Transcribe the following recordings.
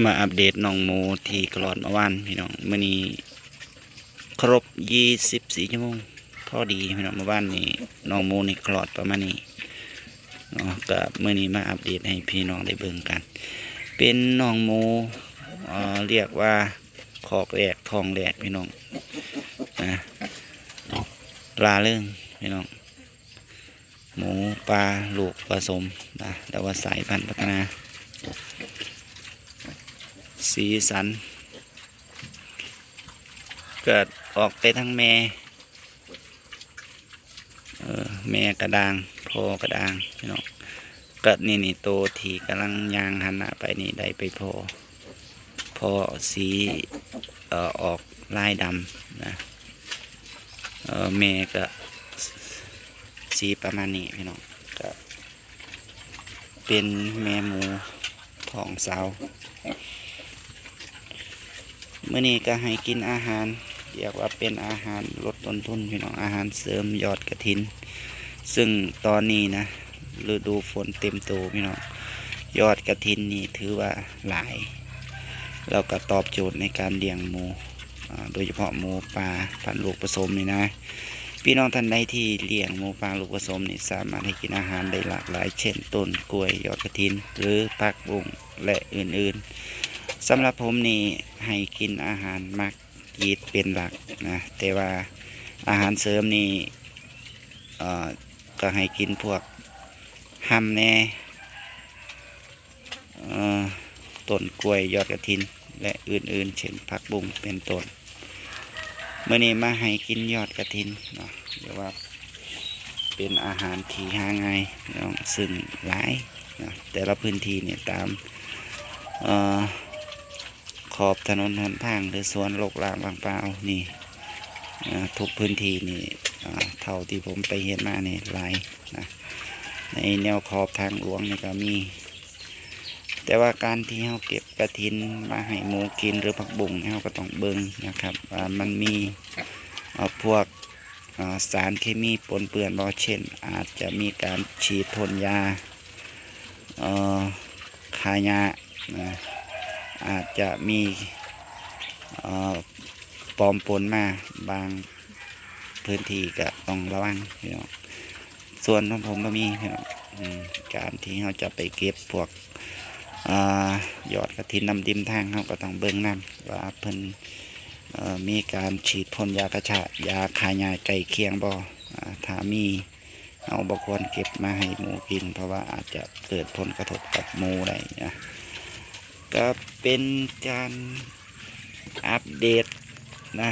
ມາອັບເດດນ້ອງໝູທີ່ຄລອດເມື່ອວານພີ່ນ້ອງ. ມື້ນີ້ຄົບຊາວສີ່ຊົ່ວໂມງພໍດີພີ່ນ້ອງ. ເມື່ອວານນີ້ນ້ອງໝູນີ້ຄລອດປະມານນີ້ເນາະ, ກະມື້ນີ້ມາອັບເດດໃຫ້ພີ່ນ້ອງໄດ້ເບິ່ງກັນ. ເປັນນ້ອງໝູ ເອີ ລຽກວ່າຄອກແລກທ້ອງແລກພີ່ນ້ອງນະ, ລ່າເລີງພີ່ນ້ອງ. ໝູປ່າລູກປະສົມນະ ແລ້ວວ່າສາຍພັນພັດທະນາ ສີສັນ ເກີດອອກໄປທາງແມ່ ເອີ ແມ່ກະດ່າງ ພໍ່ກະດ່າງພີ່ນ້ອງ. ກະນີ້ ນີ້ໂຕທີ່ກຳລັງຍ່າງຫັນໜ້າໄປນີ້ ໄດ້ໄປພໍ້ ພໍ້ສີ ເອີ ອອກລາຍດຳນະ. ເອີ ແມ່ກະສີປະມານນີ້ພີ່ນ້ອງ. ກະເປັນແມ່ໝູທ້ອງສາວ. ມື້ນີ້ກະໃຫ້ກິນອາຫານ ລຽກວ່າເປັນອາຫານລົດຕົ້ນທຶນພີ່ນ້ອງ, ອາຫານເສີມຍອດກະຖິນ. ຊຶ່ງຕອນນີ້ນະ ລະດູຝົນເຕັມໂຕພີ່ນ້ອງ, ຍອດກະຖິນນີ້ຖືວ່າຫຼາຍ ແລ້ວກະຕອບໂຈດໃນການລ້ຽງໝູ ອາ ໂດຍສະເພາະໝູປ່າພັນລູກປະສົມນີ້ນະ. ພີ່ນ້ອງທ່ານໃດທີ່ລ້ຽງໝູປ່າລູກປະສົມນີ້ ສາມາດໃຫ້ກິນອາຫານໄດ້ຫຼາກຫຼາຍ ເຊັ່ນ ຕົ້ນກ້ວຍ, ຍອດກະຖິນ ຫຼື ຜັກບຸ້ງ ແລະ ອື່ນໆ. ສຳລັບຜົມນີ້ໃຫ້ກິນອາຫານໝາກ ກີດເປັນຫຼັກນະ, ແຕ່ວ່າອາຫານເສີມນີ້ ເອີ ກໍໃຫ້ກິນພວກຮຳແດ່ ເອີ ຕົ້ນກ້ວຍ, ຍອດກະຖິນ ແລະ ອື່ນໆ ເຊັ່ນ ຜັກບຸ້ງເປັນຕົ້ນ. ມື້ນີ້ມາໃຫ້ກິນຍອດກະຖິນເນາະ, ເອີ້ນວ່າເປັນອາຫານທີ່ຫາງ່າຍເນາະ, ຊຶ່ງຫຼາຍເນາະ, ແຕ່ລະພື້ນທີ່ນີ້ຕາມ ເອີ ຂອບຖະໜົນຫົນທາງ ຫຼື ສວນລົກລ້າງວ່າງເປົ່ານີ້ ເອີ ທຸກພື້ນທີ່ນີ້ ເອີ ເທົ່າທີ່ຜົມໄປເຮັດມານີ້ຫຼາຍນະ, ໃນແນວຂອບທາງຫຼວງນີ້ກໍມີ. ແຕ່ວ່າການທີ່ເຮົາເກັບກະຖິນມາໃຫ້ໝູກິນ ຫຼື ຜັກບຸ້ງນີ້ ເຮົາກໍຕ້ອງເບິ່ງນະຄັບ ວ່າມັນມີ ເອີ ພວກ ເອີ ສານເຄມີປົນເປື້ອນບໍ່, ເຊັ່ນ ອາດຈະມີການສີດພົ່ນຢາ ເອີ ຂ້າຫຍ້ານະ, ອາດຈະມີ ເອີ ປອມປົນມາ, ບາງພື້ນທີ່ກະຕ້ອງລະວັງພີ່ນ້ອງ. ສ່ວນຂອງຜົມບໍ່ມີພີ່ນ້ອງ, ອືມ ການທີ່ເຮົາຈະໄປເກັບພວກ ອາ ຍອດກະຖິນນຳລິມທາງ ເຮົາກໍຕ້ອງເບິ່ງນຳວ່າເພິ່ນ ເອີ ມີການສີດພົ່ນຢາກະຊາກ ຢາຂ້າຫຍ້າໃກ້ຄຽງບໍ່. ອາ ຖ້າມີ ເຮົາບໍ່ຄວນເກັບມາໃຫ້ໝູກິນ ເພາະວ່າອາດຈະເກີດຜົນກະທົບກັບໝູໄດ້ນະ. ກະເປັນການອັບເດດນະ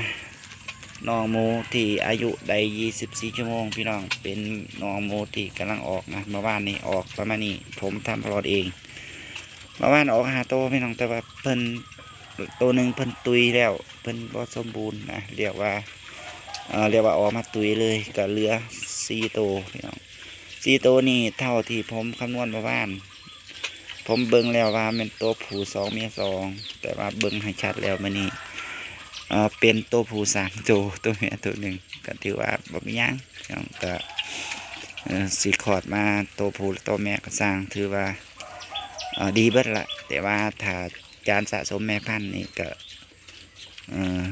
ນ້ອງໝູທີ່ອາຍຸໄດ້ຊາວສີ່ຊົ່ວໂມງພີ່ນ້ອງ, ເປັນນ້ອງໝູທີ່ກຳລັງອອກນະ. ເມື່ອວານນີ້ອອກປະມານນີ້ ຜົມທຳຄລອດເອງ. ເມື່ອວານອອກຫ້າໂຕພີ່ນ້ອງ, ແຕ່ວ່າເພິ່ນ ໂຕໜຶ່ງເພິ່ນຕຸຍແລ້ວ, ເພິ່ນບໍ່ສົມບູນນະ, ລຽກວ່າ ເອີ ລຽກວ່າອອກມາຕຸຍເລີຍ, ກໍເຫຼືອສີ່ໂຕພີ່ນ້ອງ. ສີ່ໂຕນີ້ເທົ່າທີ່ຜົມຄຳນວນເມື່ອວານ, ຜົມເບິ່ງແລ້ວວ່າແມ່ນໂຕຜູ້ສອງເມຍສອງ, ແຕ່ວ່າເບິ່ງໃຫ້ຊັດແລ້ວມື້ນີ້ ເອີ ເປັນໂຕຜູ້ສາມໂຕ, ໂຕເມຍໂຕໜຶ່ງ, ກໍຖືວ່າບໍ່ມີຫຍັງພີ່ນ້ອງ. ກໍ ເອີ ຊິຄອດມາໂຕຜູ້ ໂຕແມ່ກໍຊ່າງ, ຖືວ່າ ເອີ ດີເບິດລະ. ແຕ່ວ່າຖ້າ ການສະສົມແມ່ພັນນີ້ກໍ ເອີ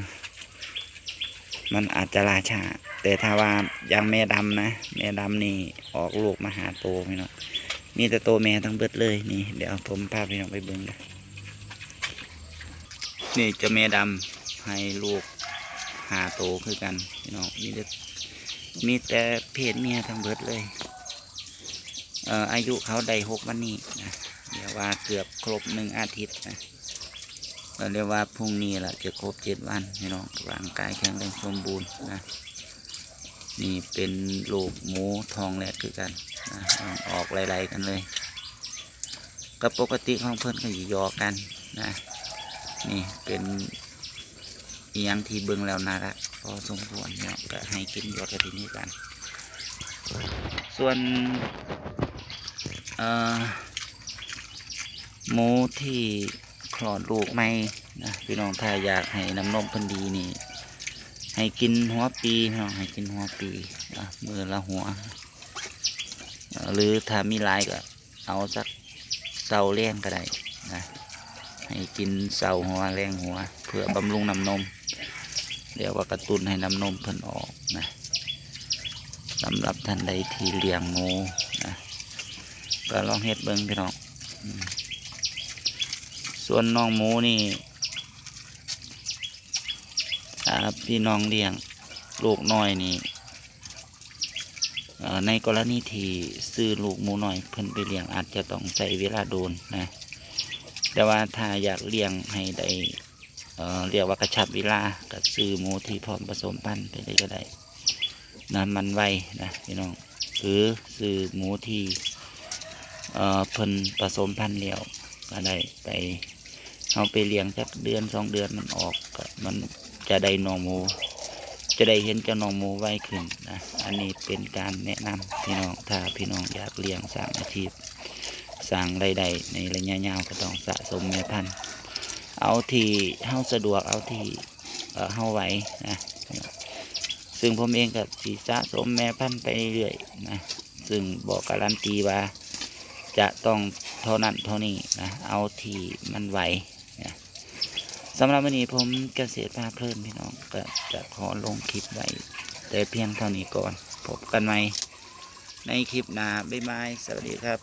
ມັນອາດຈະລ່າຊ້າ, ແຕ່ຖ້າວ່າຢ່າງແມ່ດຳນະ, ແມ່ດຳນີ້ອອກລູກມາຫ້າໂຕພີ່ນ້ອງ, ມີແຕ່ໂຕແມ່ທັງເບິດເລີຍ. ນີ້ ດຽວຜົມພາພີ່ນ້ອງໄປເບິ່ງເດີ. ນີ້ເຈົ້າແມ່ດຳໃຫ້ລູກຫ້າໂຕຄືກັນພີ່ນ້ອງ, ມີແຕ່ ມີແຕ່ເພດເມຍທັງເບິດເລີຍ. ເອີ ອາຍຸເຂົາໄດ້ຫົກວັນນີ້ນະ, ເອີ້ນວ່າເກືອບຄົບໜຶ່ງອາທິດນະ, ກໍເອີ້ນວ່າພຸ່ງນີ້ລະຈະຄົບເຈັດວັນພີ່ນ້ອງ, ຮ່າງກາຍແຂງແຮງສົມບູນນະ. ນີ້ເປັນລູກໝູທ້ອງແລກຄືກັນນະ, ອອກໄລ່ໆກັນເລີຍ. ກໍປົກກະຕິຂອງເພິ່ນກໍຊິຢອກກັນນະ. ນີ້ເປັນ ອີ່ຫຍັງທີ່ເບິ່ງແລ້ວໜ້າຮັກພໍສົມຄວນເນາະ, ກໍໃຫ້ກິນຍອດກະຖິນຄືກັນ. ສ່ວນ ເອີ ໝູທີ່ຄລອດລູກໃໝ່ນະ ພີ່ນ້ອງ, ຖ້າຢາກໃຫ້ນ້ຳນົມເພິ່ນດີນີ້ ໃຫ້ກິນຫົວປີເນາະ, ໃຫ້ກິນຫົວປີນະ, ມື້ລະຫົວ ເອີ ຫຼື ຖ້າມີຫຼາຍກໍ ເອົາຈັກເຊົ້າແລງກໍໄດ້ນະ, ໃຫ້ ໃຫ້ກິນເຊົ້າຫົວແລງຫົວ ເພື່ອບຳລຸງນ້ຳນົມ ຮຽກວ່າກະຕຸ້ນໃຫ້ນ້ຳນົມເພິ່ນອອກນະ. ສຳລັບທ່ານໃດທີ່ລ້ຽງໝູນະ ກໍລອງເຮັດເບິ່ງພີ່ນ້ອງ. ອືມ ສ່ວນນ້ອງໝູນີ້ ອ່າ ພີ່ນ້ອງລ້ຽງລູກນ້ອຍນີ້ ເອີ ໃນກໍລະນີທີ່ຊື້ລູກໝູນ້ອຍເພິ່ນໄປລ້ຽງ ອາດຈະຕ້ອງໃຊ້ເວລາດົນນະ, ແຕ່ວ່າຖ້າຢາກລ້ຽງໃຫ້ໄດ້ ເອີ ຮຽກວ່າກະຊັບເວລາ ກໍຊື້ໝູທີ່ພ້ອມປະສົມພັນໄປເລີຍກໍໄດ້ນະ, ມັນໄວນະພີ່ນ້ອງ. ຫຼືຊື້ໝູທີ່ ເອີ ເພິ່ນປະສົມພັນແລ້ວກໍໄດ້ໄປ ເຮົາໄປລ້ຽງຈັກເດືອນສອງເດືອນມັນອອກ ກໍມັນຈະໄດ້ນ້ອງໝູ ຈະໄດ້ເຫັນເຈົ້ານ້ອງໝູໄວຂຶ້ນນະ. ອັນນີ້ເປັນການແນະນຳພີ່ນ້ອງ, ຖ້າພີ່ນ້ອງຢາກລ້ຽງສ້າງອາຊີບ ສ້າງລາຍໄດ້ໃນໄລຍະຍາວ ກໍຕ້ອງສະສົມແມ່ພັນ ເອົາທີ່ເຮົາສະດວກ ເອົາທີ່ ເອີ ເຮົາໄຫວນະ. ຊຶ່ງຜົມເອງກໍຊິສະສົມແມ່ພັນໄປເລື້ອຍໆນະ, ຊຶ່ງບໍ່ກາລັນຕີວ່າຈະຕ້ອງເທົ່ານັ້ນເທົ່ານີ້ນະ, ເອົາທີ່ມັນໄຫວນະ. ສຳລັບມື້ນີ້ຜົມກະເສດພາເພີນພີ່ນ້ອງ ກໍຈະຂໍລົງຄລິບໄວ້ແຕ່ພຽງເທົ່ານີ້ກ່ອນ. ພົບກັນໃໝ່ໃນຄລິບໜ້າ. ບາຍບາຍ. ສະຫວັດດີຄັບ.